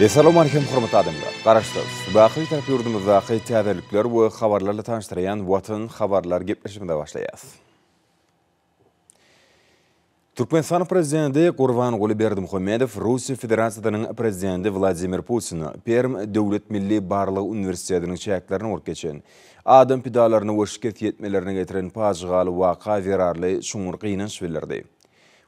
Essalawmalikim hormatly adamlar! Garaşsyz, baky Bitarap ýurdumyzdaky täzelikler we habarlarla tanyşdyrýan Watan habarlar gepleşigimize başlaýas. Türkmenistanyň Prezidenti Gurbanguly Berdimuhamedow Russiýa Federasiýasynyň Prezidenti Wladimir Putine Perm döwlet milli barlag uniwersitetiniň çäklerinde bolup geçen, adam pidalaryna we şikes ýetmelerine getiren pajygaly waka zerarly çuňňur gynanç bildirdi.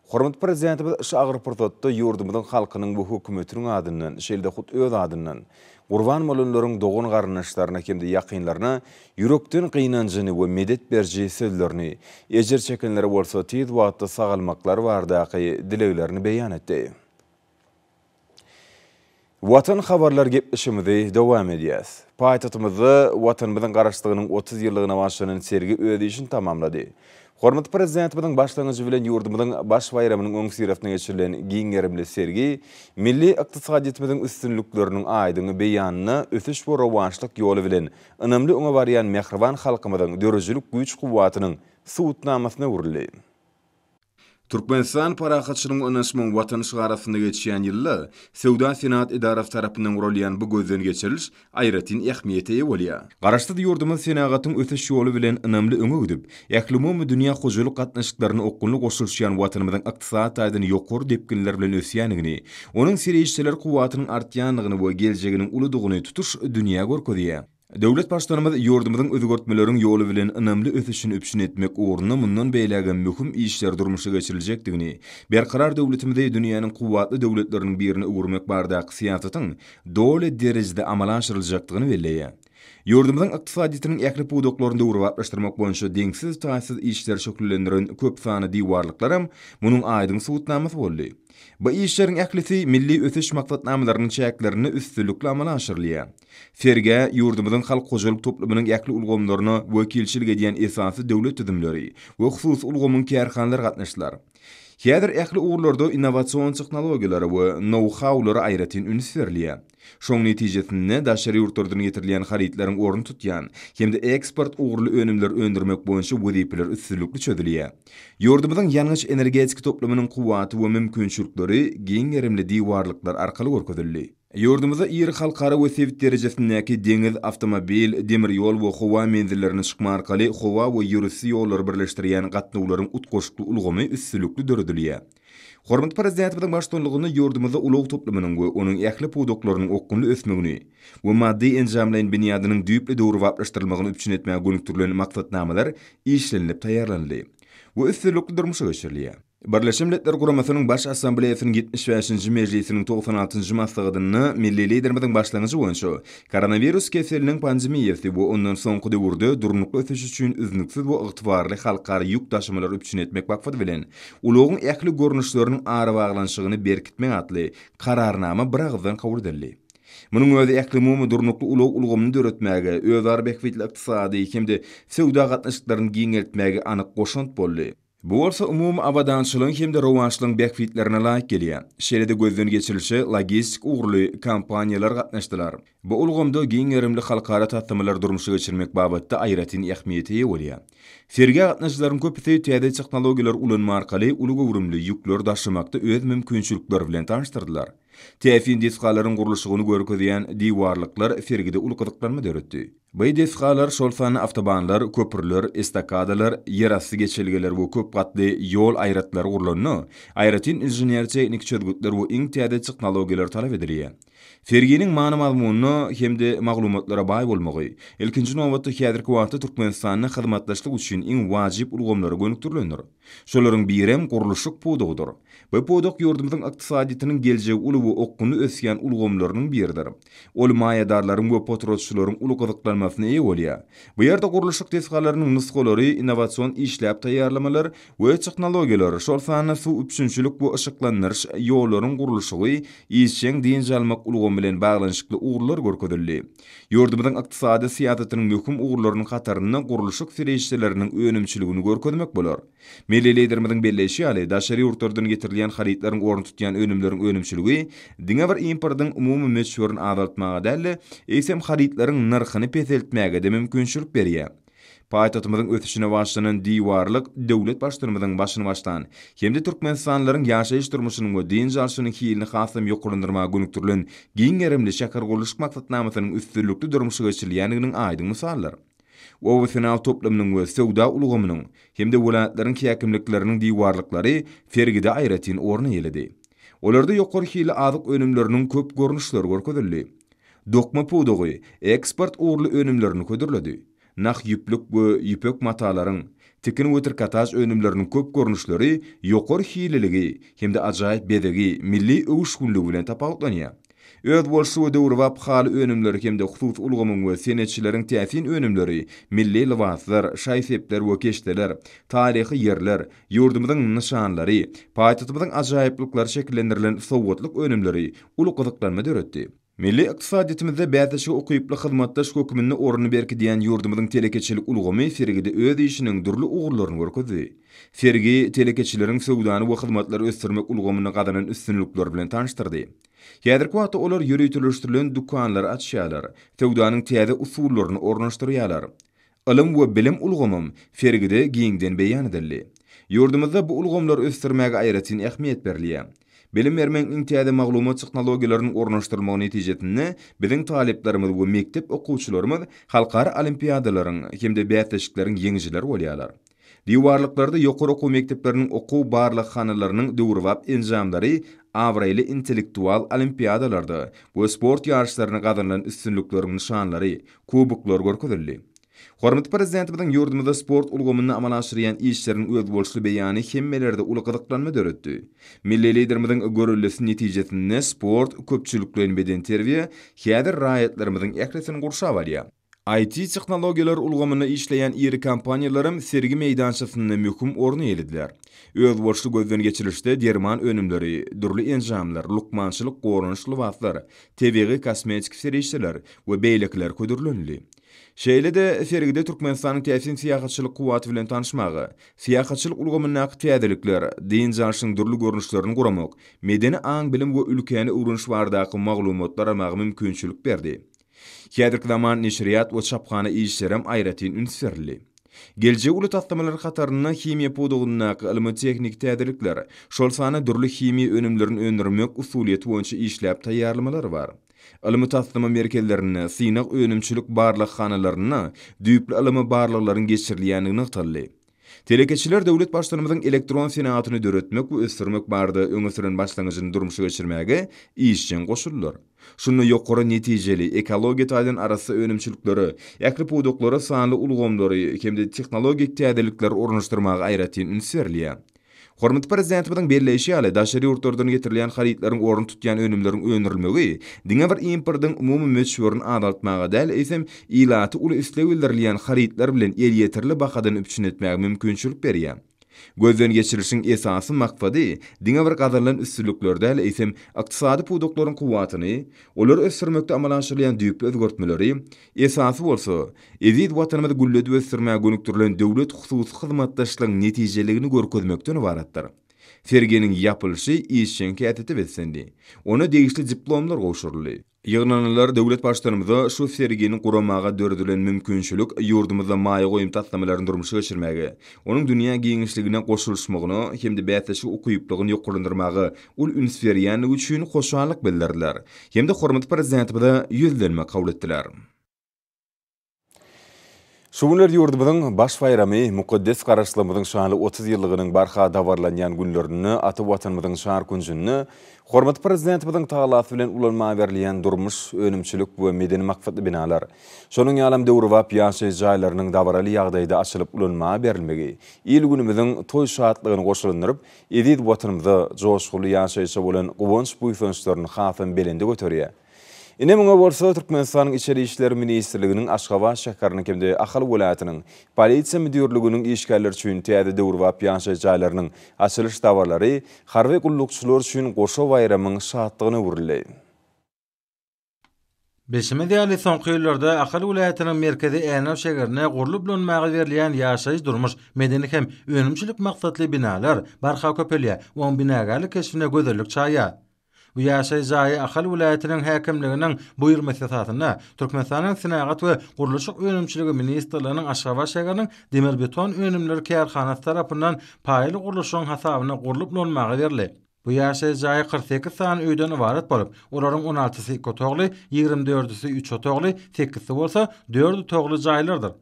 Hormatly Prezidentimiz şu agyr pursatda ýurdumyzyň halkynyň we hökümetiniň adyndan, şeýle-de hut öz adyndan gurban bolanlaryň dogan-garyndaşlaryna hem-de ýakynlaryna ýürekden gynanjyny we medet beriji sözlerini, ejir çekenlere bolsa tiz wagtda sagalmaklary baradaky dileglerini beýan etdi. Watan habarlar gepleşigimizi dowam edýäs. Paýtagtymyzda Watanymyzyň Garaşsyzlygynyň 30 ýyllygyna bagyşlanan sergi öz işini tamamlady. Hormatly Prezidentimiziň başlangyjy bilen ýurdumyzyň baş baýramynyň öňüsyrasynda geçirilen giň gerimli sergi milli ykdysadyýetimiziň üstünlikleriniň aýdyň beýanyna, ösüş we rowaçlyk ýoly bilen ynamly öňe barýan mähriban halkymyzyň döredijilik güýç-kuwwatynyň subutnamasyna öwrüldi. Türkmenistan parahatçylygyň we ynanyşmagyň Watany şygary astynda geçýän ýylda Söwda-senagat edarasy tarapyndan guralýan bu gözden geçiriliş aýratyn ähmiýete eýe bolýar. Garaşsyz ýurdumyz senagatyň ösüş ýoly bilen ynamly öňe gidip, ählumumy dünýä hojalyk gatnaşyklaryna okgunly goşulyşýan Watanymyzyň ykdysady taýdan ýokary depginler bilen ösýändigini, onuň serişdeler kuwwatynyň artýandygyny we geljeginiň uludygyny tutuş dünýä görkezýär. Döwlet Baştutanymyz ýurdumyzyň özgertmeleriň ýoly bilen ynamly ösüşini üpjün etmek ugrunda mundan beýlägem möhüm işler durmuşa geçiriljekdigini, Berkarar döwletimizi dünýäniň kuwwatly döwletleriniň birine öwürmek baradaky syýasatyň doly derejede amala aşyryljakdygyny belleýär. Ýurdumyzyň ykdysadyýetiniň ähli pudaklaryny döwrebaplaşdyrmak boýunça deňsiz-taýsyz işleri şöhlelendiren köp sanly diwarlyklaram munuň aýdyň subutnamasy boldy. Bu işleriň ählisi milli ösüş maksatnamalarynyň çäklerinde üstünlikli amala aşyrylýar. Sergä ýurdumyzyň halk hojalyk toplumynyň ähli ulgamlaryna wekilçilik edýän esasy döwlet düzümleri we hususy ulgamyň kärhanalary gatnaşdylar. Häzir ähli ugurlarda innowasion tehnologiýalara we nou-haulara aýratyn üns berilýär. Şoň netijesinde, daşary ýurtlardan getirilýän harytlaryň ornuny tutýan hem-de eksport ugurly önümleri öndürmek boýunça wezipeler üstünlikli çözülýär. Ýurdumyzyň ýangyç-energetika toplumynyň kuwwaty we mümkinçilikleri giň gerimli diwarlyklar arkaly görkezildi. Ýurdumyzda iri halkara we sebit derejesindäki deňiz, awtomobil, demir ýol we howa menzillerine çykma arkaly howa we ýerüsti ýollary birleşdirýän gatnawlaryň utgaşykly ulgamy üstünlikli döredilýär. Hormatly Prezidentimiziň baştutanlygynda ýurdumyzda ulag toplumynyň we onuň ähli pudaklarynyň okgunly ösmegini we maddy-enjamlaýyn binýadynyň düýpli döwrebaplaşdyrylmagyny üpjün etmäge gönükdirilen maksatnamalar işlenilip taýýarlanyldy we üstünlikli durmuşa geçirilýär. Birleşen Milletler Guramasynyň Baş Assambleýasynyň 75-nji mejlisiniň 96-njy maslahatynda milli Liderimiziň başlangyjy boýunça koronawirus keseliniň pandemiýasy we ondan soňky döwürde durnukly ösüş üçin üznüksiz we ygtybarly halkara ýük daşamalary üpjün etmek maksady bilen, ulagyň ähli görnüşleriniň arabaglanyşygyny berkitmek atly Kararnama biragyzdan kabul edildi. Munuň özi ählumumy durnukly ulag ulgamyny döretmäge, özara bähbitli ykdysady hem-de söwda gatnaşyklaryny giňeltmäge anyk goşant boldy. Bu bolsa umumy abadançylygyň hem-de rowaçlygyň bähbitlerine laýyk gelýär. Şeýle-de gözden geçirilişe logistik ugurly kompaniýalar gatnaşdylar. Bu ulgamda giň gerimli halkara taslamalary durmuşa geçirmek babatda aýratyn ähmiýete eýe bolýar. Sergä gatnaşyjylaryň köpüsi täze tehnologiýalary ulanma arkaly uly göwrümli ýükleri daşamakda öz mümkinçilikleri bilen tanyşdyrdylar. Täsin desgalaryň gurluşygyny görkezýän diwarlyklar sergide uly gyzyklanma döretdi. Bu desgalar, şol sanda awtobanlar, köprüler, estakadalar, ýerasty geçelgeler we köp gatly ýol aýratlary gurlanda, aýratyn inžener-tehniki çözgütler we iň täze tehnologiýalar talap edilýär. Serginiň many-mazmunyna hem-de maglumatlara baý bolmagy, ilkinji nobatda, häzirki wagtda Türkmenistanda hyzmatdaşlyk üçin iň wajyp ulgamlara gönükdirilendir. Şolaryň birem gurluşyk pudagydyr. Bu pudak ýurdumyzyň ykdysadyýetiniň geljegi uly we okgunly ösýän ulgamlarynyň biridir. Ol maýadarlaryň we potratçylaryň uly gyzyklanmasyna eýe bolýar. Bu ýerde gurluşyk desgalarynyň nusgalary, innowasion işläp taýýarlamalar we tehnologiýalar, şol sanda suw üpjünçilik we yşyklandyryş, ýollaryň gurluşygy, işjeň dynç almak ulgamy bilen baglanyşykly ugurlar görkezildi. Ýurdumyzyň ykdysady syýasatynyň möhüm ugurlarynyň hatarynda gurluşyk serişdeleriniň önümçiligini görkezmek bolar. Milli Liderimiziň belleýşi ýaly, daşary ýurtlardan getirilýän harytlaryň ornuny tutýan önümleriň önümçiligi diňe bir importyň umumy möçberini azaltmaga däl-de, eýsem harytlaryň nyrhyny peseltmäge-de mümkinçilik berýär. Paýtagtymyzyň ösüşine bagyşlanan diwarlyk döwlet Baştutanymyzyň başyny başlan hem-de türkmenistanlylaryň ýaşaýyş-durmuşynyň we dynç alşynyň hilini hasam ýokarlandyrmaga gönükdirilen giň gerimli şähergurluşyk maksatnamasynyň üstünlikli durmuşa geçirilýändiginiň aýdyň mysalydyr. Oba-senagat toplumynyň we söwda ulgamynyň hem-de welaýatlaryň häkimlikleriniň diwarlyklary sergide aýratyn orun eýeledi. Olarda ýokary hilli azyk önümleriniň köp görnüşleri görkezildi. Dokma pudagy eksport ugurly önümlerini hödürledi. Nah ýüplük we ýüpek matalaryň, tikin we trikotaž önümleriniň köp görnüşleri ýokary hilliligi hem-de ajaýyp bezegi, milli öwüşginligi bilen tapawutlanýar. Özboluşly we döwrebap haly önümleri hem-de hususy ulgamyň we senetçileriň täsin önümleri, milli lybaslar, şaý-sepler we keşdeler, taryhy ýerler, ýurdumyzyň nyşanlary, paýtagtymyzyň ajaýyplyklary şekillendirilen sowgatlyk önümleri uly gyzyklanma döretdi. Milli ykdysadyýetimizde bäsleşige ukyply hyzmatdaş hökmünde ornuny berkidýän ýurdumyzyň telekeçilik ulgamy sergide öz işiniň dürli ugurlaryny görkezdi. Sergi telekeçileriň söwdany we hyzmatlary ösdürmek ulgamynda gazanan üstünlikleri bilen tanyşdyrdy. Häzirki wagtda olar ýöriteleşdirilen dükanlary açýarlar, söwdanyň täze usullaryny ornaşdyrýarlar. Ylym we bilim ulgamam sergide giňden beýan edildi. Ýurdumyzda bu ulgamlary ösdürmäge aýratyn ähmiýet berilýär. Bilim bermegiň iň täze maglumat tehnologiýalarynyň ornaşdyrylmagy netijesinde biziň talyplarymyz we mekdep okuwçylarymyz halkara olimpiadalaryň hem-de bäsleşikleriň ýeňijileri bolýarlar. Diwarlyklarda ýokary okuw mekdepleriniň okuw barlaghanalarynyň döwrebap enjamlary abraýly intellektual olimpiadalarda we sport ýaryşlarynda gazanylan üstünlikleriň nyşanlary, kuboklar görkezildi. Hormatly Prezidentimiziň ýurdumyzda sport ulgamynda amala aşyrýan işleriniň özboluşly beýany hemmelerde uly gyzyklanma döretdi. Milli Liderimiziň göreldesi netijesinde sport, köpçülikleýin bedenterbiýe häzir raýatlarymyzyň ählisini gurşap alýar. IT-tehnologiýalar ulgamynda işleýän iri kompaniýalaram sergi meýdançasynda möhüm orun eýelediler. Özboluşly gözden geçirilişde derman önümleri, dürli enjamlar, lukmançylyk goranyş lybaslar, tebigy kosmetiki serişdeler we beýlekiler hödürlenildi. Şeýle-de sergide Türkmenistanyň täsin syýahatçylyk kuwwaty bilen tanyşmaga, syýahatçylyk ulgamyndaky täzelikler, dynç alşyň dürli görnüşlerini guramak, medeni aň-bilim we ülkäni öwreniş baradaky maglumatlar almaga mümkinçilik berdi. Häzirki zaman neşirýat we çaphana işlerem aýratyn üns berildi. Geljegi uly taslamalaryň hatarynda himiýa pudagyndaky ylmy-tehniki täzelikler, şol sanda dürli himiýa önümlerini öndürmek usulyýeti boýunça işläp taýýarlamalar bar. Ylmy-taslama merkezlerinde, synag önümçilik barlaghanalarynda düýpli ylmy barlaglaryň geçirilýändigi nygtaldy. Telekeçiler döwlet Baştutanymyzyň elektron senagatyny döretmek we ösdürmek barada öňe süren başlangyjyny durmuşa geçirmäge işjeň goşuldylar. Şunda ýokary netijeli, ekologiýa taýdan arassa önümçiliklere, ähli pudaklara sanly ulgamlary hem-de tehnologik täzelikleri ornaşdyrmaga aýratyn üns berilýär. Hormatly Prezidentimiziň belleýşi ýaly, daşary ýurtlardan getirilýän harytlaryň ornuny tutýan önümleriň öndürilmegi diňe bir importyň umumy möçberini azaltmaga däl, eýsem, ilaty uly isleg bildirilýän harytlar bilen elýeterli bahadan üpjün etmäge mümkinçilik berýär. Gözden geçirilişiň esasy maksady diňe bir gazanylan üstünlikleri däl, eýsem, ykdysady pudaklaryň kuwwatyny, olary ösdürmekde amala aşyrylýan düýpli özgertmeleri, esasy bolsa, Eziz Watanymyzy gülledip ösdürmäge gönükdirilen döwlet-hususy hyzmatdaşlygyň netijeliligini görkezmekden ybaratdyr. Serginiň ýapylyşy işjeň häsiýete beslendi. Onda degişli diplomlar gowşuryldy. Ýygnananlar döwlet Baştutanymyza şu sergini guramaga döredilen mümkinçilik ýurdumyzda maýa goýum taslamalaryny durmuşa geçirmäge, onuň dünýä giňişligine goşulyşmagyna hem-de bäsleşige ukyplygyny ýokarlandyrmaga uly üns berýändigi üçin hoşallyk bildirdiler hem-de hormatly Prezidentimize ýüzlenme kabul etdiler. Şu günler ýurdumyzyň baş baýramy, mukaddes Garaşsyzlygymyzyň şanly 30 ýyllygynyň barha dabaralanýan günlerinde ata Watanymyzyň çar künjünde hormatly Prezidentimiziň tagallasy bilen ulanmaga berilýän durmuş, önümçilik we medeni maksatly binalar, şonuň ýalam döwrebap ýaşaýyş jaýlarynyň dabaraly ýagdaýda açylyp ulanmaga berilmegi il-günümiziň toý şatlygyny goşalandyryp, eziz Watanymyza, joşgunly ýaşaýşa bolan guwanç-buýsançlaryny hasam belende göterýär. Ine muňa bolsa Türkmenistanyň Içeri işler ministrliginiň Aşgabat şäheriniň hem-de Ahal welaýatynyň Polisiýa müdirliginiň işgärleri üçin täze döwrebap ýaşaýyş jaýlarynyň açylyş dabaralary harby gullukçylar üçin goşa baýramyň şatlygyna öwrüldi. Bilşimiz ýaly, soňky ýyllarda Ahal welaýatynyň merkezi Änew şägerinde gurlup ulanmaga berilýän ýaşaýyş-durmuş, medeni hem önümçilik maksatly binalar barha köpelýär, onuň binagärlik keşbine gözellik çaýýar. Bu ýaşaýyş jaýy Ahal welaýatynyň häkimliginiň buýurmasy esasynda Türkmenistanyň Senagat we gurluşyk önümçiligi ministrliginiň Aşgabat şägeriniň Demirbeton önümleri kärhanasy tarapyndan paýly gurluşygyň hasabyna gurlup ulanmaga berildi. Bu ýaşaýyş jaýy 48 sany öýden ybarat bolup, olaryň on altysy iki otagly, ýigrimi dördüsi üç otagly, sekizisi bolsa dört otagly jaýlardyr.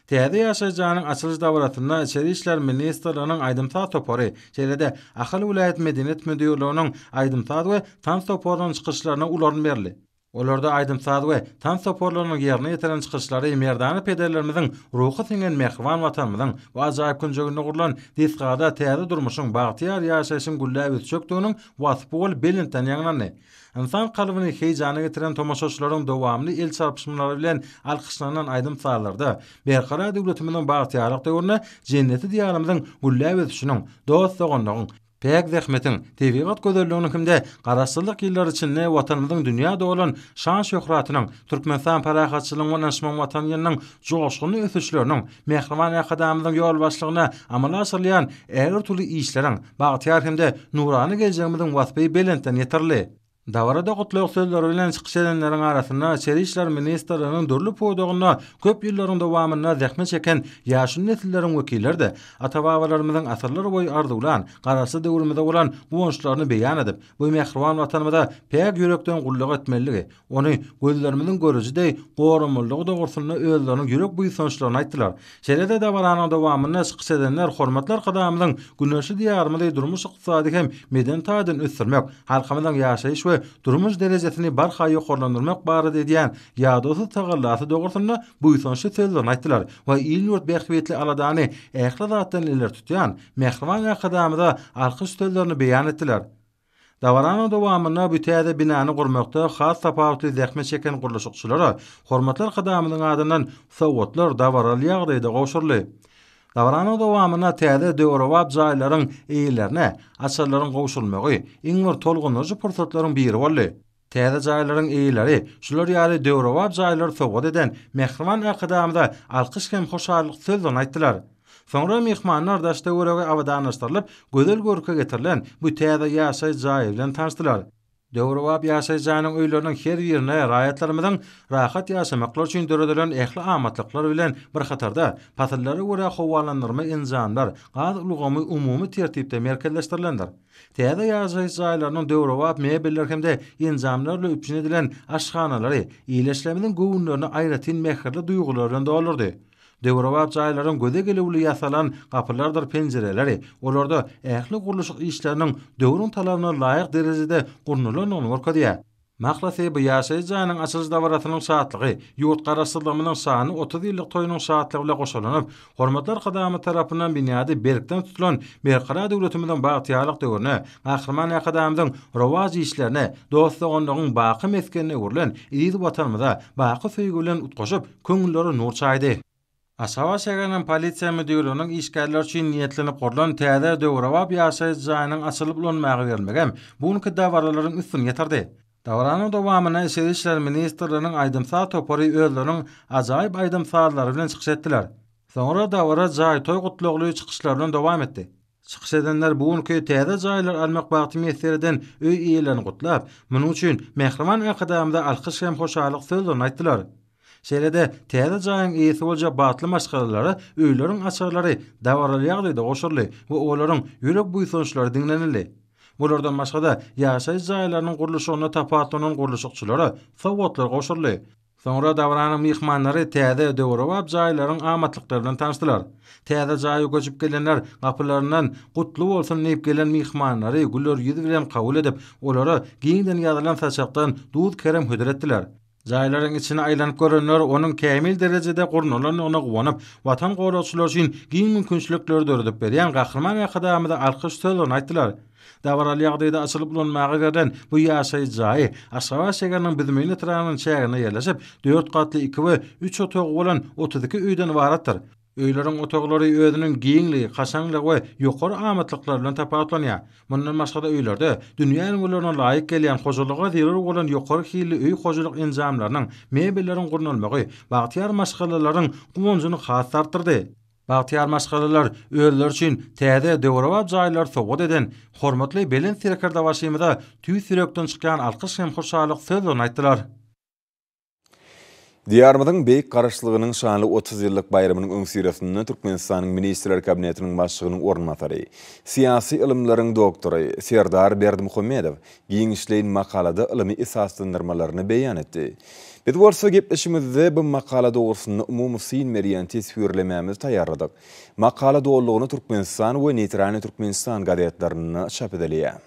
Täze ýaşaýyş jaýynyň açylyş dabarasynda Içeri işler ministrliginiň aýdym-saz topary, şeýle-de Ahal welaýat medeniýet müdirliginiň aýdym-saz we tans toparynyň çykyşlaryna uly orun berildi. Olarda aýdym-saz we tans toparlarynyň ýerine ýetiren çykyşlary merdana pederlerimiziň ruhy siňen mähriban Watanymyzyň bu ajaýyp künjeginde gurlan desgada täze durmuşyň, bagtyýar ýaşaýşyň gülläp ösjekdiginiň waspy bolup belentden ýaňlandy. Ynsan kalbyny heýjana getiren tomaşaçylaryň dowamly el çarpyşmalary bilen alkyşlanan aýdym-sazlarda Berkarar döwletimiziň bagtyýarlyk döwründe jenneti Diýarymyzyň gülläp ösüşiniň, dost-doganlygyň, päk zähmetiň, tebigat gözelliginiň hem-de Garaşsyzlyk ýyllary içinde Watanymyzyň dünýä dolan şan-şöhratynyň, Türkmenistan parahatçylygyň we ynanyşmagyň Watany ýylynyň joşgunly ösüşleriniň, mähriban Arkadagymyzyň ýolbaşçylygynda amala aşyrylýan ägirt uly işleriň, bagtyýar hem-de nurana geljegimiziň waspy belentden ýetirildi. Dabarada gutlag sözleri bilen çykyş edenleriň arasynda Içeri işler ministrliginiň dürli pudagynda köp ýyllaryň dowamynda zähmet çeken ýaşuly nesilleriň wekilleri-de ata-babalarymyzyň asyrlar boýy arzuwlan Garaşsyz döwrümize bolan guwançlaryny beýan edip, bu mähriban Watanymyza päk ýürekden gulluk etmelidigi, ony gözlerimiziň göreji deý goramalydygy dogrusynda özleriniň ýürek buýsançlaryny aýtdylar. Şeýle-de dabaranyň dowamynda çykyş edenler hormatly Arkadagymyzyň güneşli Diýarymyzy durmuş-ykdysady hem medeni taýdan ösdürmek, halkymyzyň ýaşaýyş we durmuş derejesini barha ýokarlandyrmak barada edýän ýadawsyz tagallasy dogrusynda buýsançly sözlerini aýtdylar we il-ýurt bähbitli aladany ähli zatdan ileri tutýan mähriban Arkadagymyza alkyş sözlerini beýan etdiler. Dabaranyň dowamynda bu täze binany gurmakda has tapawutly zähmet çeken gurluşykçylara hormatly Arkadagymyzyň adyndan sowgatlar dabaraly ýagdaýda gowşuryldy. Dabaranyň dowamynda täze döwrebap jaýlaryň eýelerine açarlaryň gowşurylmagy iň bir tolgundyryjy pursatlaryň biri boldy. Täze jaýlaryň eýeleri şular ýaly döwrebap jaýlary sowgat eden mähriban Arkadagymyza alkyş hem hoşallyk sözlerini aýtdylar. Soňra myhmanlar daş-töweregi abadanlaşdyrylyp, gözel görke getirilen bu täze ýaşaýyş jaýy bilen tanyşdylar. Döwrebap ýaşaýyş jaýynyň öýleriniň her birinde raýatlarymyzyň rahat ýaşamaklary üçin döredilen ähli amatlyklar bilen bir hatarda, pasyllara görä howalandyrma enjamlar, gaz ulgamy umumy tertipde merkezleşdirilendir. Täze ýaşaýyş jaýlarynyň döwrebap mebeller hem-de enjamlar bilen üpjün edilen aşhanalary ildeşlerimiziň göwünlerini aýratyn mähirli duýgular bilen doldurdy. Döwrebap jaýlaryň göze gelüwli ýasalan gapylardyr penjireleri olarda ähli gurluşyk işleriniň döwrüň talabyna laýyk derejede gurnalandygyny görkezýär. Mahlasy, bu ýaşaýyş jaýynyň açylyş dabarasynyň şatlygy ýurt Garaşsyzlygymyzyň şanly 30 ýyllyk toýunyň şatlygy bilen goşalanyp, hormatly Arkadagymyz tarapyndan binýady berkden tutulan Berkarar döwletimiziň bagtyýarlyk döwrüne, Gahryman Arkadagymyzyň rowaç işlerine, dost-doganlygyň baky mesgenine öwrülen eziz Watanymyza baky söýgi bilen utgaşyp, köňüllere nur çaýdy. Aşgabat şäheriniň Polisiýa müdirliginiň işgärleri üçin niýetlenip gurlan täze döwrebap ýaşaýyş jaýynyň açylyp ulanmaga berilmegem bu günki dabaralaryň üstüni ýetirdi. Dabaranyň dowamynda Içeri işler ministrliginiň aýdym-saz topary özleriniň ajaýyp aýdym-sazlary bilen çykyş etdiler. Soňra dabara jaý-toý gutlagly çykyşlar bilen dowam etdi. Çykyş edenler bu günki täze jaýlary almak bagty miýesser eden öý eýelerini gutlap, munuň üçin mähriban Arkadagymyza alkyş hem hoşallyk sözlerini aýtdylar. Şeýle-de, täze jaýyň eýesi boljak bagtly maşgalalara öýleriň açarlary dabaraly ýagdaýda gowşuryldy we olaryň ýürek buýsançlary diňlenildi. Bulardan başga-da, ýaşaýyş jaýlarynyň gurluşygynda tapawutlanan gurluşykçylara sowgatlar gowşuryldy. Soňra dabaranyň myhmanlary täze, döwrebap jaýlaryň amatlyklary bilen tanyşdylar. Täze jaýa göçüp gelenler gapylaryndan Gutly bolsun diýip gelen myhmanlary güler ýüz bilen kabul edip, olara giňden ýazylan saçakdan duz-kerem hödür etdiler. Jaýlaryň içini aýlanyp görenler onuň kämil derejede gurnalandygyna guwanyp, Watan goragçylary üçin giň mümkinçilikleri döredip berýän Gahryman Arkadagymyza alkyş sözlerini aýtdylar. Dabaraly ýagdaýda açylyp ulanmaga berlen bu ýaşaýyş jaýy Aşgabat şägeriniň Büzmeýin etrabynyň çäginde ýerleşip, dört gatly iki we üç otagy bolan 32 öýden ybaratdyr. Öýleriň otaglary özüniň giňligi, kaşaňlygy we ýokary amatlyklary bilen tapawutlanýar. Mundan başga-da öýlerde dünýä ülňülerine laýyk gelýän hojalyga zerur bolan ýokary hilli öý hojalyk enjamlarynyň, mebelleriň gurnalmagy bagtyýar maşgalalaryň guwanjyny has-da artdyrdy. Bagtyýar maşgalalar özleri üçin täze döwrebap jaýlary sowgat eden hormatly Belent Serkerdebaşymyza tüýs ýürekden çykýan alkyş hem hoşallyk sözlerini aýtdylar. Diýarymyzyň Beýik Garaşsyzlygynyň şanly 30 ýyllyk baýramynyň öňüsyrasynda Türkmenistanyň Ministrler Kabinetiniň Başlygynyň orunbasary, syýasy ylymlaryň doktory Serdar Berdimuhamedow giňişleýin makalada ylmy esaslandyrmalaryny beýan etdi. Biz bolsa gepleşigimizde bu makala dogrusynda umumy syn berýän teswirlemämizi taýýarladyk. Makala dolulygyna Türkmenistan we Neýtralnyý Türkmenistan gazetlerinde çap edilýär.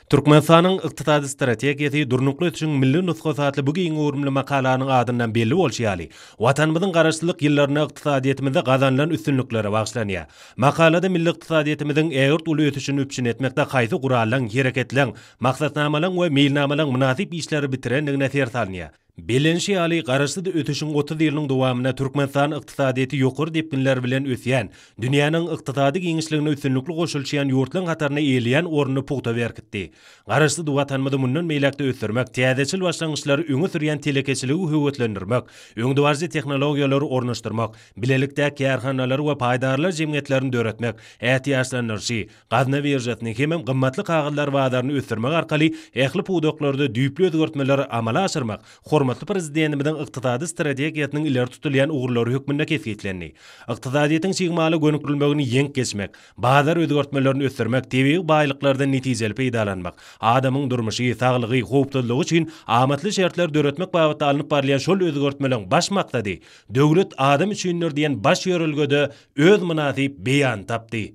Türkmenistanyň ykdysady strategiýasy durnukly ösüşiň milli nusgasy atly bu giň göwrümli makalanyň adyndan belli bolşy ýaly, Watanymyzyň Garaşsyzlyk ýyllarynda ykdysadyýetimizde gazanylan üstünliklere bagyşlanýar. Makalada milli ykdysadyýetimiziň ägirt uly ösüşini üpjün etmekde haýsy gurallaň, hereketleň, maksatnamalaň we meýilnamalaň mynasyp işleri bitirendigine ser salynýar. Bellenişi ýaly, Garaşsyz ösüşiň 30 ýylynyň dowamynda Türkmenistan ykdysadyýeti ýokary depginler bilen ösýän, dünýäniň ykdysady giňişligine üstünlikli goşulyşýan ýurtlaryň hatarynda eýeleýän ornuny pugta berkitdi. Garaşsyz Watanymyzy mundan beýläk-de ösdürmek, täzeçil başlangyçlary öňe sürýän telekeçiligi höweslendirmek, öňdebaryjy tehnologiýalary ornaşdyrmak, bilelikdäki kärhanalary we paýdarlar jemgyýetlerini döretmek, ätiýaçlandyryşy, gazna biržasyny hemem gymmatly kagyzlar bazaryny ösdürmek arkaly ähli pudaklarda düýpli özgertmeleri amala aşyrmak hormatly Prezidentimiziň ykdysady strategiýasynyň ileri tutulýan ugurlary hökmünde kesgitlendi. Ykdysadyýetiň çig mala gönükdirilmegini ýeňip geçmek, bazar özgertmelerini ösdürmek, tebigy baýlyklardan netijeli peýdalanmak, adamyň durmuşy, saglygy, howpsuzlygy üçin amatly şertleri döretmek babatda alnyp barylýan şol özgertmeleriň baş maksady Döwlet adam üçindir diýen baş ýörelgede öz mynasyp beýanyny tapdy.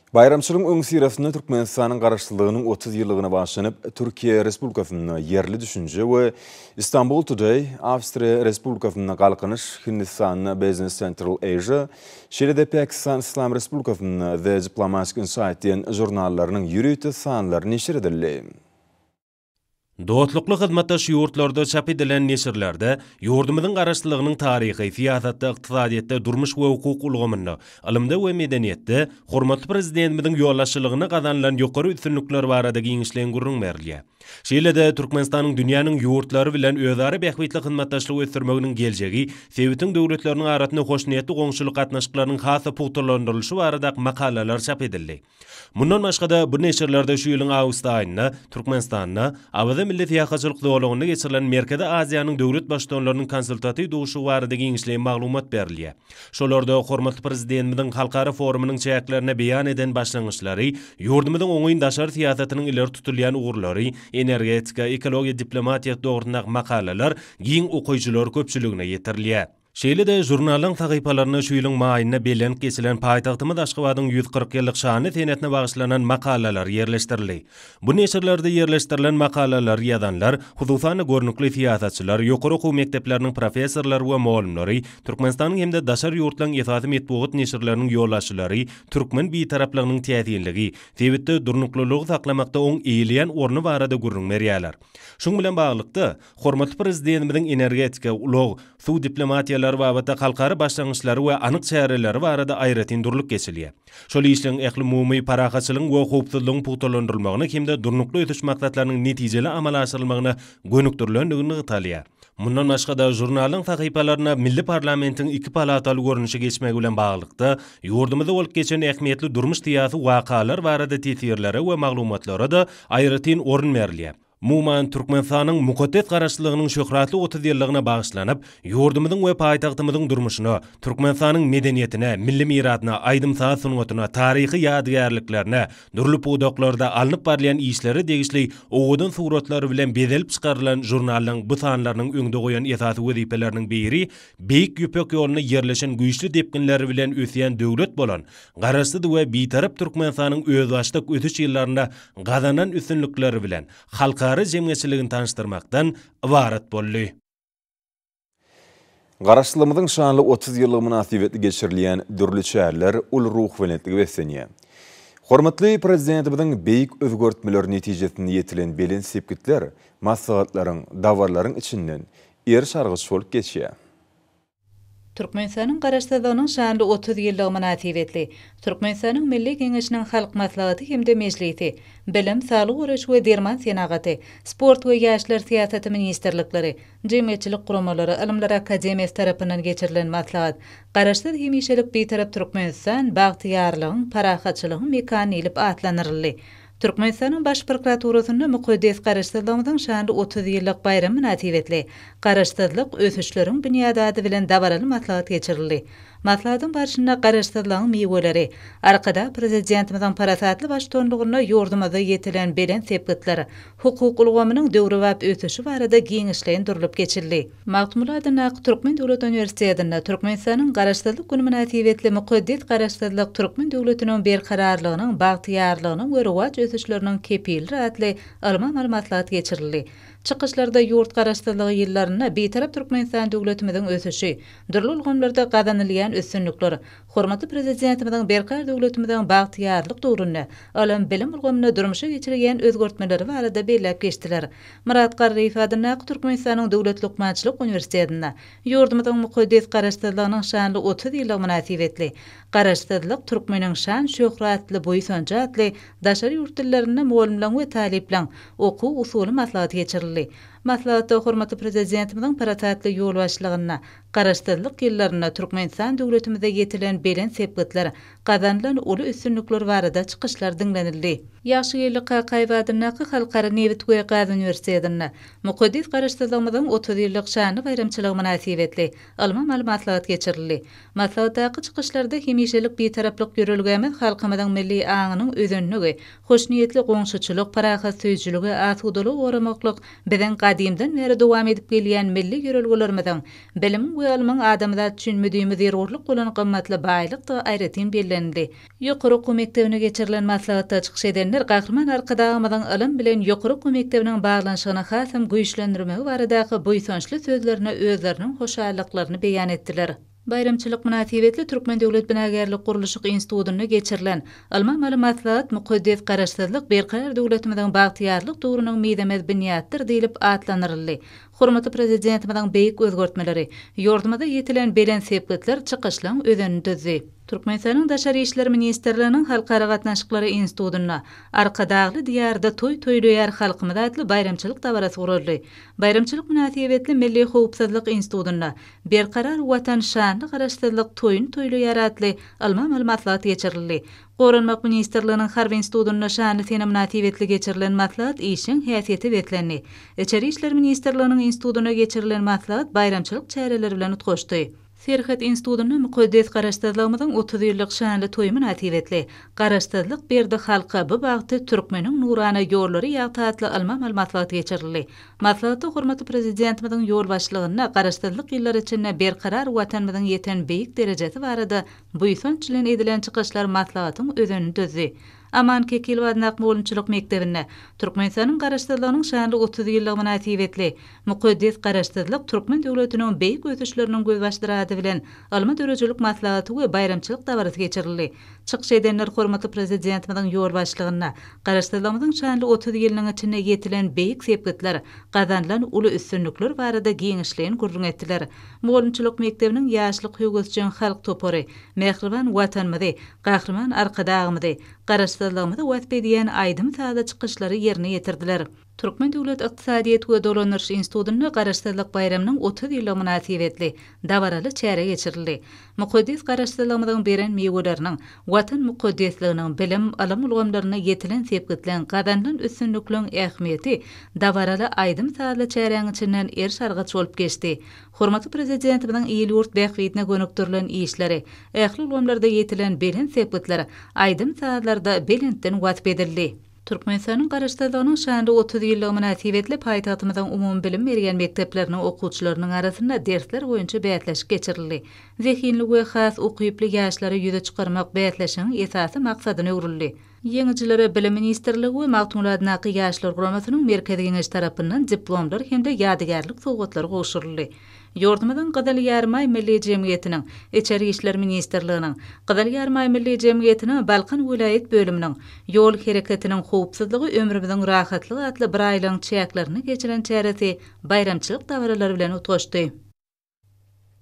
Baýramçylygyň öňüsyrasynda Türkmenistanyň Garaşsyzlygynyň 30 ýyllygyna bagyşlanyp, Türkiýe Respublikasynda Ýerli düşünje we Istanbul Today, Awstriýa Respublikasynda Galkynyş, Hindistanda Business Central Asia, şeýle-de Pakistan Yslam Respublikasynda The Diplomatic Insight diýen žurnallarynyň ýörite sanlary neşir edildi. Dostlukly hyzmatdaş ýurtlarda çap edilen neşirlerde ýurdumyzyň Garaşsyzlygynyň taryhy, syýasatda, ykdysadyýetde, durmuş we hukuk ulgamynda, ylymda we medeniýetde hormatly Prezidentimiziň ýolbaşçylygynda gazanylan ýokary üstünlikler barada giňişleýin gürrüň berilýär. Şeýle-de Türkmenistanyň dünýäniň ýurtlary bilen özara bähbitli hyzmatdaşlygy ösdürmeginiň geljegi, sebitiň döwletleriniň arasynda hoşniýetli goňşulyk gatnaşyklarynyň has-da pugtalandyrylyşy barada makalalar çap edildi. Mundan başga-da, bu neşirlerde şu ýylyň awgust aýynda Türkmenistanda, Awaza milli syýahatçylyk zolagynda geçirilen Merkezi Aziýanyň döwlet Baştutanlarynyň konsultatiw duşuşygy barada giňişleýin maglumat berilýär. Şolarda hormatly Prezidentimiziň halkara forumynyň çäklerinde beýan eden başlangyçlary, ýurdumyzyň oňyn daşary syýasatynyň ileri tutulýan ugurlary, energetika, ekologiýa diplomatiýasy dogrusyndaky makalalar giň okyjylar köpçüligine ýetirilýär. Şeýle-de žurnalyň sahypalarynda şu ýylyň maýynda bellenip geçilen paýtagtymyz Aşgabadyň 140 ýyllyk şanly senesine bagyşlanan makalalar ýerleşdirildi. Bu neşirlerde ýerleşdirilen makalalary ýazanlar, hususan-da görnükli syýasatçylar, ýokary okuw mekdepleriniň professorlary we mugallymlary, Türkmenistanyň hem-de daşary ýurtlaryň esasy metbugat neşirleriniň ýolbaşçylary türkmen Bitaraplygynyň täsinligi, sebitde durnuklylygy saklamakda oň eýeleýän orny barada gürrüň berýärler. Şunuň bilen baglylykda, hormatly Prezidentimiziň energetika, ulag, suw diplomatiýalary babatda halkara başlangyçlary we anyk çäreleri barada aýratyn durlup geçilýär. Şol işleň ählumumy parahatçylygyň we howpsuzlygyň pugtalandyrylmagyna hem-de Durnukly ösüş maksatlarynyň netijeli amala aşyrylmagyna gönükdirilenligi nygtalýar. Mundan başga-da, žurnalyň sahypalarynda milli parlamentiň iki palataly görnüşe geçmegi bilen baglylykda, ýurdumyzda bolup geçen ähmiýetli durmuş-syýasy wakalar barada teswirlere we maglumatlara-da aýratyn orun berilýär. Umuman, Türkmenistanyň mukaddes Garaşsyzlygynyň şöhratly 30 ýyllygyna bagyşlanyp, ýurdumyzyň we paýtagtymyzyň durmuşyna, Türkmenistanyň medeniýetine, milli mirasyna, aýdym-saz sungatyna, taryhy ýadygärliklerine, dürli pudaklarda alnyp barylýan işlere degişli owadan suratlar bilen bezelip çykarylan žurnalyň bu sanlarynyň öňde goýan esasy wezipeleriniň biri Beýik Ýüpek ýolunda ýerleşen güýçli depginler bilen ösýän döwlet bolan Garaşsyz we Bitarap Türkmenistanyň özbaşdak ösüş ýyllarynda gazanan üstünlikleri bilen halkara jemgyýetçiligini tanyşdyrmakdan ybarat boldy. Garaşsyzlygymyzyň şanly 30 ýyllygy mynasybetli geçirilýän dürli çäreler uly ruhubelentlige beslenýär. Hormatly Prezidentimiziň beýik özgertmeleri netijesinde ýetilen belent sepgitler maslahatlaryň, dabaralaryň içinden eriş-argyç bolup geçýär. Türkmenistanyň Garaşsyzlygynyň şanly 30 ýyllygy mynasybetli Türkmenistanyň Milli Geňeşiniň Halk Maslahaty hem-de Mejlisi, Bilim, Saglygy goraýyş we derman senagaty, Sport we ýaşlar syýasaty ministrlikleri, jemgyýetçilik guramalary, Ylymlar akademiýasy tarapyndan geçirilen maslahat Garaşsyz, hemişelik Bitarap Türkmenistan, bagtyýarlygyň, parahatçylygyň mekany diýlip atlandyryldy. Türkmenistanyň Baş prokuraturasynda mukaddes Garaşsyzlygymyzyň şanly 30 ýyllyk baýramy mynasybetli Garaşsyzlyk, ösüşleriň binýady ady bilen dabaraly maslahat geçirildi. Maslahatyň barşynda Garaşsyzlygyň miweleri, Arkadag Prezidentimiziň parasatly baştutanlygynda ýurdumyzda ýetilen belent sepgitler, hukuk ulgamynyň döwrebap ösüşi barada giňişleýin durlup geçildi. Magtymguly adyndaky Türkmen döwlet uniwersitetinde Türkmenistanyň Garaşsyzlyk güni mynasybetli Mukaddes Garaşsyzlyk türkmen döwletiniň berkararlygynyň, bagtyýarlygynyň we rowaç ösüşleriniň kepilidir atly ylmy-amaly maslahat geçirildi. Çykyşlarda ýurt Garaşsyzlygy ýyllarynda Bitarap Türkmenistan döwletimiziň ösüşi, dürli ulgamlarda gazanylýan üstünlikler, hormatly Prezidentimiziň berkarar döwletimiziň bagtyýarlyk döwründe ylym-bilim ulgamynda durmuşa geçirilýän özgertmeleri barada belläp geçdiler. Myrat Garryýew adyndaky Türkmenistanyň Döwlet lukmançylyk uniwersitetinde ýurdumyzyň mukaddes Garaşsyzlygynyň şanly 30 ýyllygy mynasybetli Garaşsyzlyk, türkmeniň şan-şöhratly buýsanjy atly daşary ýurt dillerinde mugallymlaryň we talyplaryň okuw-usuly maslahaty geçirildi. Maslahatda hormatly Prezidentimiziň parasatly ýolbaşçylygynda Garaşsyzlyk ýyllarynda Türkmenistan döwletimizde ýetilen belent sepgitler, gazanylan uly üstünlikler barada çykyşlar diňlenildi. Ýagşygeldi Kakaýew adyndaky Halkara nebit we gaz uniwersitetinde mukaddes Garaşsyzlygymyzyň 30 ýyllyk şanly baýramçylygy mynasybetli ylmy-amaly maslahat geçirildi. Maslahatdaky çykyşlarda hemişelik Bitaraplyk ýörelgämiz halkymyzyň milli aňynyň özenligi, hoşniýetli goňşuçylyk, parahatsöýüjiligi, asudalygy goramaklyk biziň gadymdan bäri dowam edip gelýän milli ýörelgelerimiziň, bilimiň we ylmyň adamzat üçin müdimi zerurlyk bolan gymmatly baýlykdygy aýratyn bellenildi. Ýokary okuw mekdebinde geçirilen maslahatda çykyş edenler Gahryman Arkadagymyzyň ylym bilen ýokary okuw mekdebiniň baglanyşygyny hasam güýçlendirmegi baradaky buýsançly sözlerine özleriniň hoşallyklaryny beýan etdiler. Baýramçylyk mynasybetli Türkmen döwlet binagärlik-gurluşyk institutynda geçirilen ylmy-amaly maslahat Mukaddes Garaşsyzlyk Berkarar döwletimiziň bagtyýarlyk döwrüniň mizemez binýadydyr diýlip atlandyryldy. Hormatly Prezidentimiziň beýik özgertmeleri, ýurdumyzda ýetilen belent sepgitler çykyşlaryň özenini düzdi. Türkmenistanyň Daşary işler ministrliginiň Halkara gatnaşyklary institutynda Arkadagly Diýarda toý toýlaýar halkymyz atly baýramçylyk dabarasy guraldy. Baýramçylyk mynasybetli Milli howpsuzlyk institutynda Berkarar Watan şanly Garaşsyzlyk toýuny toýlaýar atly ylmy-amaly maslahat geçirildi. Goranmak ministrliginiň Harby institutynda şanly sene mynasybetli geçirilen maslahat işjeň häsiýete beslendi. Içeri işler ministrliginiň institutynda geçirilen maslahat baýramçylyk çäreleri bilen utgaşdy. Serhet institutynda mukaddes Garaşsyzlygymyzyň 30 ýyllyk şanly toýy mynasybetli Garaşsyzlyk berdi halka bu bagty Türkmeniň nurana ýollary ýagty atly ylmy-amaly maslahat geçirildi. Maslahatda hormatly Prezidentimiziň ýolbaşçylygynda Garaşsyzlyk ýyllary içinde berkarar Watanymyzyň ýeten beýik derejesi barada buýsanç bilen edilen çykyşlar maslahatyň özenini düzdi. Aman Kekilow adyndaky mugallymçylyk mekdebinde Türkmenistanyň Garaşsyzlygynyň şanly 30 ýyllygy mynasybetli Mukaddes Garaşsyzlyk türkmen döwletiniň beýik ösüşleriniň gözbaşydyr ady bilen ylmy-döredijilik maslahaty we baýramçylyk dabarasy geçirildi. Çykyş edenler hormatly Prezidentimiziň ýolbaşçylygynda Garaşsyzlygymyzyň şanly 30 ýylynyň içinde ýetilen beýik sepgitler, gazanylan uly üstünlikler barada giňişleýin gürrüň etdiler. Mugallymçylyk mekdebiniň Ýaşlyk höwesjeň halk topary mähriban Watanymyzy, Gahryman Arkadagymyzy, Garaşsyzlygymyzy wasp edýän aýdym-sazly çykyşlary ýerine ýetirdiler. Türkmen döwlet ykdysadyýet we dolandyryş institutynda Garaşsyzlyk baýramynyň 30 ýyllygy mynasybetli dabaraly çäre geçirildi. Mukaddes Garaşsyzlygymyzyň beren miweleriniň, Watan mukaddesliginiň, bilim, ylym ulgamlarynda ýetilen sepgitleň, gazanylan üstünlikleň ähmiýeti dabaraly aýdym-sazly çäräň içinden eriş-argaç bolup geçdi. Hormatly Prezidentimiziň il-ýurt bähbidine gönükdirilen işleri, ähli ulgamlarda ýetilen belent sepgitler aýdym-sazlarda belentden wasp edildi. Türkmenistanyň Garaşsyzlygynyň şanly 30 ýyllygy mynasybetli paýtagtymyzyň umumybilim berýän mekdepleriniň okuwçylarynyň arasynda dersler boýunça bäsleşik geçirildi. Zehinli we has ukyply ýaşlary ýüze çykarmak bäsleşigiň esasy maksadyna öwrüldi. Ýeňijilere Bilim ministrligi we Magtymguly adyndaky Ýaşlar guramasynyň Merkezi Geňeşi tarapyndan diplomlar hem-de ýadygärlik sowgatlary gowşuryldy. Ýurdumyzyň Gyzyl Ýarymaý Milli jemgyýetiniň, Içeri işler ministrliginiň, Gyzyl Ýarymaý Milli jemgyýetiniň Balkan welaýat bölüminiň Ýol hereketiniň howpsuzlygy ömrümiziň rahatlygy atly biraýlygyň çäklerinde geçiren çäresi baýramçylyk dabaralary bilen utgaşdy.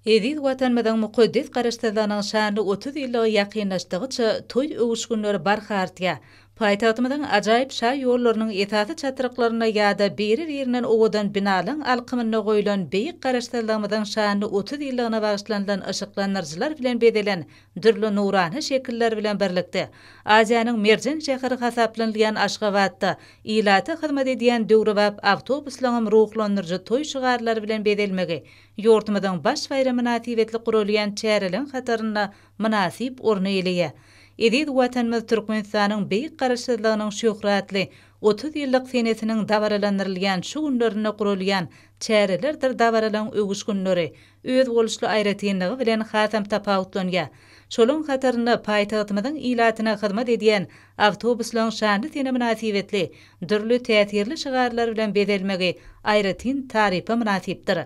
Eziz Watanymyzyň mukaddes Garaşsyzlygynyň şanly 30 ýyllygy ýakynlaşdygyça toý öwüşginleri barha artýar. Paýtagtymyzyň ajaýyp şa ýollarynyň esasy çatryklarynda ýa-da biri-birinden owadan binalaň alkymynda goýlan beýik Garaşsyzlygymyzyň şanly 30 ýyllygyna bagyşlanylan yşyklandyryjylar bilen bezelen dürli nurana şekiller bilen birlikde, Aziýanyň merjen şäheri hasaplanylýan Aşgabatda ilata hyzmat edýän döwrebap awtobuslaryňam ruhlandyryjy toý şygarlary bilen bezelmegi ýurdumyzyň baş baýramy mynasybetli guralýan çäreleriň hatarynda mynasyp orny eýeleýär. Eziz Watanymyz Türkmenistanyň beýik Garaşsyzlygynyň şöhratly 30 ýyllyk senesiniň dabaralandyrylýan şu günlerinde guralýan çärelerdir dabaralaryň öwüşginleri özboluşly aýratynlygy bilen hasam tapawutlanýar. Şolaryň hatarynda paýtagtymyzyň ilatyna hyzmat edýän awtobuslaryň şanly sene mynasybetli dürli täsirli şygarlar bilen bezelmegi aýratyn tarypa mynasypdyr.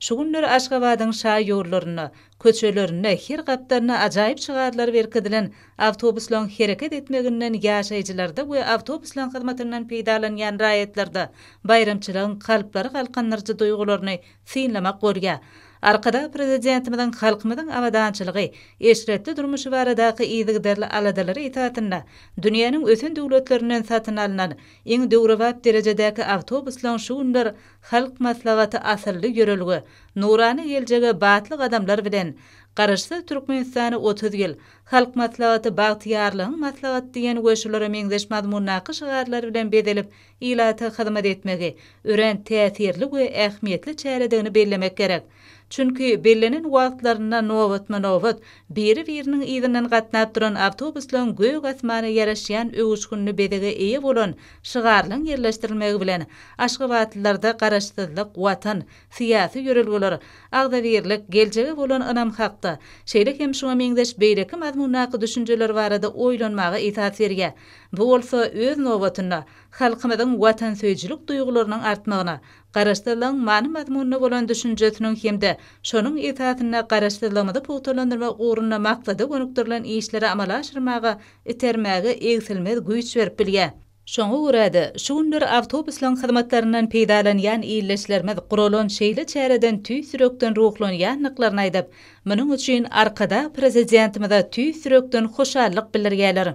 Şu günler Aşgabadyň şaýollarynda, köçelerinde, her gapdalynda ajaýyp şygarlar berkidilen awtobuslaryň hereket etmeginden ýaşaýjylarda we awtobuslaryň hyzmatyndan peýdalanýan raýatlarda baýramçylygyň kalplary galkyndyryjy duýgularyny synlamak bolýar. Arkadag Prezidentimiziň halkymyzyň abadançylygy, eşretli durmuşy baradaky yzygiderli aladalary esasynda dünýäniň ösen döwletlerinden satyn alnan iň döwrebap derejedäki awtobuslaryň şu günler Halk Maslahaty asylly ýörelge, nurana geljege batly gadamlar bilen Garaşsyz Türkmenistana 30 ýyl, Halk Maslahaty bagtyýarlygyň maslahaty diýen we şulara meňzeş mazmundaky şygarlar bilen bezelip ilata hyzmat etmegi örän täsirli we ähmiýetli çäredigini bellemek gerek. Çünki bellenen wagtlarynda nobatma-nobat, biri-biriniň yzyndan gatnap duran awtobuslaryň gök asmana ýaraşýan öwüşginli bezege eýe bolan şygarlaryň ýerleşdirilmegi bilen, aşgabatlylarda Garaşsyzlyk, Watan, syýasy ýörelgeler, agzybirlik, geljege bolan ynam hakda, şeýle hem şuňa meňzeş beýleki mazmundaky düşünjeler barada oýlanmaga esas berýär. Bu bolsa, öz nobatynda, halkymyzyň watansöýüjilik duýgularynyň artmagyna, Garaşsyzlygyň many-mazmunyna bolan düşünjesiniň hem-de şonuň esasynda Garaşsyzlygymyzy pugtalandyrmak ugrunda maksada gönükdirilen işleri amala aşyrmaga itermäge egsilmez güýç berip bilýär. Şoňa görä-de, şu günler awtobuslaryň hyzmatlaryndan peýdalanýan ildeşlerimiz guralan şeýle çäreden tüýs ýürekden ruhlanýandyklaryny aýdyp, munuň üçin Arkadag Prezidentimize tüýs ýürekden hoşallyk bildirýärler.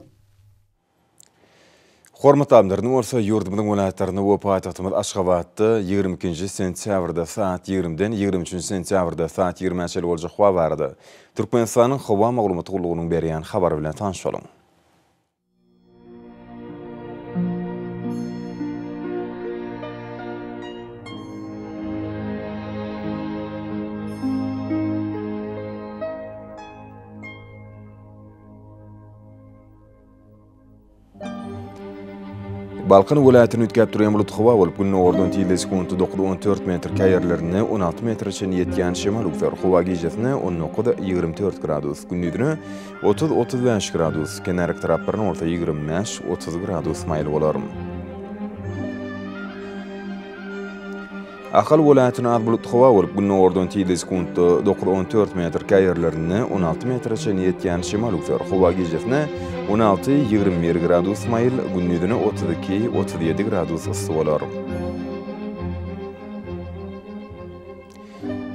Hormatly adamlar, indi bolsa ýurdumyzyň welaýatlarynda we paýtagtymyz Aşgabatda 22-nji sentýabrda saat 20-den 23-nji sentýabrda saat 20-ä çenli boljak howa barada Türkmenistanyň Howa maglumat gullugynyň berýän habary bilen tanyş boluň. Balkan welaýatynda üýtgäp durýan bulut howa bolup, gündogardan tizligi sekuntda 9-14 metr, käýerlerinde 16 metre çenli ýetýän şemal öwser. Howa gijesine 19-24 gradus, gündizine 30-35 gradus, kenarýaka taraplarynda bolsa 25-30 gradus maýyl bolar. Ahal welaýatynda az bulutly howa bolup, gündogardan tizligi sekuntda 9-14 metr, käýerlerinde 16 metre çenli ýetýän şemal öwser. Howa gijesine 16-21 gradus maýyl, gündizine 32-37 gradus yssy bolar.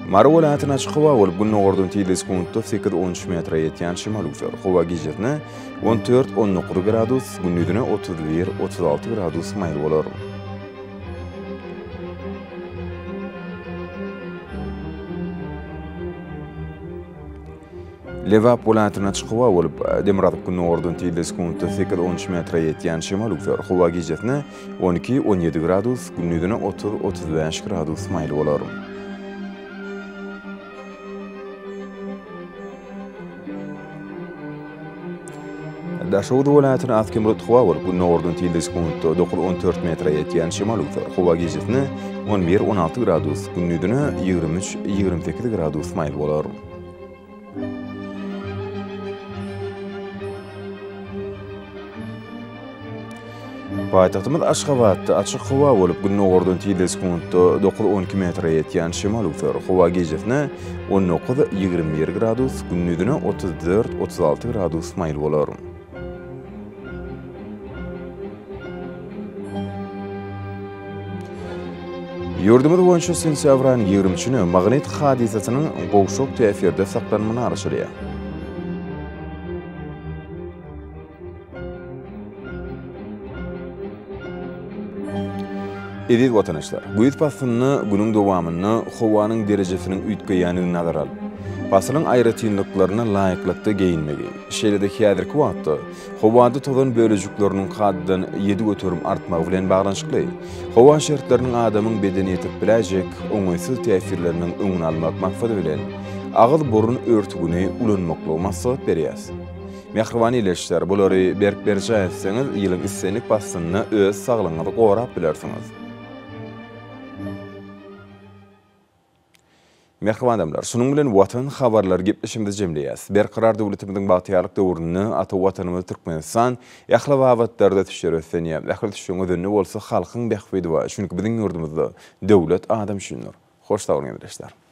Mary welaýatynda açyk howa bolup, gündogardan tizligi sekuntda 8-13 metre ýetýän şemal öwser. Howa gijesine 14-19 gradus, gündizine 31-36 gradus maýyl bolar. Lebap welaýatynda açyk howa bolup, demirgazyk-gündogardan tizligi sekuntda 8-13 metre ýetýän şemal öwser. Howa gijesine 12-17 gradus, gündizine 30-35 gradus maýyl bolar. Daşoguz welaýatynda az-kem bulutly howa bolup, gündogardan tizligi sekuntda 9-14 metre ýetýän şemal öwser. Howa gijesine 11-16 gradus, gündizine 23-28 gradus maýyl bolar. Paýtagtymyz Aşgabatda açyk howa bolup, gündogardan tizligi sekuntda 9-12 metre ýetýän şemal öwser. Howa gijesine 19-21 gradus, gündizine 34-36 gradus maýyl bolar. Ýurdumyz boýunça sentýabr aýynyň 20 üçüne magnit hadysasynyň gowşak täsirde saklanmagyna garaşylýar. Eziz watandaşlar, güýz paslynda günüň dowamynda howanyň derejesiniň üýtgeýändigini nazara alyp, pasylyň aýratynlyklaryna laýyklykda geýinmegi, şeýle-de häzirki wagtda howada tozan bölejikleriniň kadadan 7% artmagy bilen baglanyşykly, howa şertleriniň adamyň bedenine ýetirip biläýjek oňaýsyz täsirleriniň öňüni almak maksady bilen, agyz-burun örtügini ulanmaklygy maslahat berýäris. Mähriban ildeşler, bulary berk berjaý etseňiz, ýylyň islendik paslynda öz saglygyňyzy gorap bilersiňiz. Mähriban adamlar, şunuň bilen Watan habarlary gepleşigimizi jemleýäs. Berkarar döwletimiziň bagtyýarlyk döwründe ata Watanymyz Türkmenistan ähli babatlarda ösüşlere öslenýär. Ähli ösüşiň özeninde bolsa halkyň bähbidi bar. Çünki biziň ýurdumyzda döwlet adam üçindir. Hoş sag boluň ildeşler!